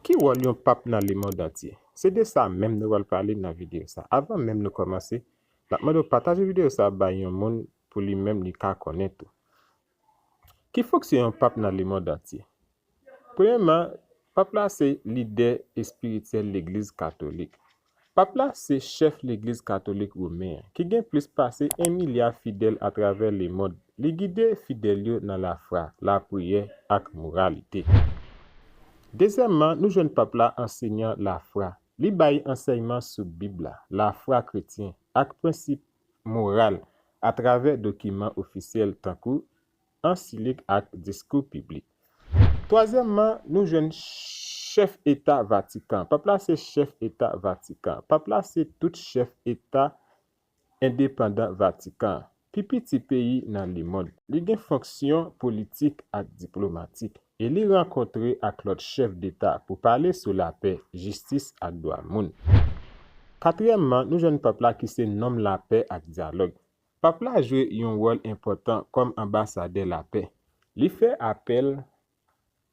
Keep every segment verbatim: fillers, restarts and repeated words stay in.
Ki wòl yon pap nan lemonn antye? Se de sa menm nou pral pale nan videyo sa. Avan menm nou kòmanse, n ap mande w pataje videyo sa bay yon moun pou li menm li ka konnen tou. Ki fonksyon yon pap nan lemonn antye? Premyèman, pap la se lidè espirityèl Legliz Katolik. Pap la se chèf Legliz Katolik Women an, ki gen plis pase en milya fidèl atravè lemonn. Li gide fidèl yo nan lafwa, lapriyè, ak moralite. Dezyèmman, nou jwenn pap la ansèyan lafwa. Li bay ansèyman sou Bib la, lafwa kretyen, ak prensip moral atravè dokiman ofisyèl tankou ansilik ak diskou piblik. Twazyèmman, nou jwenn chèf eta Vatikan. Pap la se chèf eta Vatikan. Pap la se tout chèf eta endepandan Vatikan an, pi piti peyi nan lemonn. Li gen fonksyon politik ak diplomatik, e li rankontre ak lòt chèf deta pou pale sou lapè, jistis ak dwa moun. Katriyèmman, nou jwenn pap la ki se nonm lapè ak dyalòg. Pap la jwe yon wòl enpòtan kòm anbasadè lapè. Li fè apèl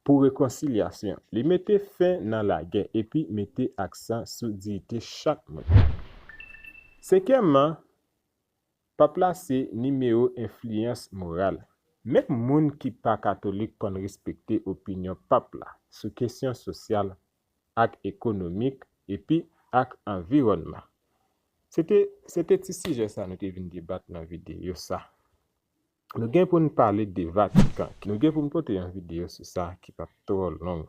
pou rekonsilyasyon. Li mete fen nan lagè epi mete aksan sou diyite chak moun. Senkyèmman, pap la se nimewo enfliyans moral. Menm moun ki pa katolik konn respekte opinyon pap la sou kesyon sosyal ak ekonomik epi ak anviwònman. Se te, se te ti sijè sa nou te vin debat nan videyo sa. Nou gen pou n pale de Vatikan. Nou gen pou n pote yon videyo sou sa ki p ap twò long.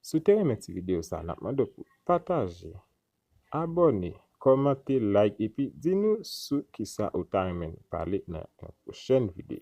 Si w te renmen ti videyo sa, n ap mande w pou pataje, abòne, kòmante, like, epi di nou sou kisa ou ta renmen n pale nan yon pwochèn videyo.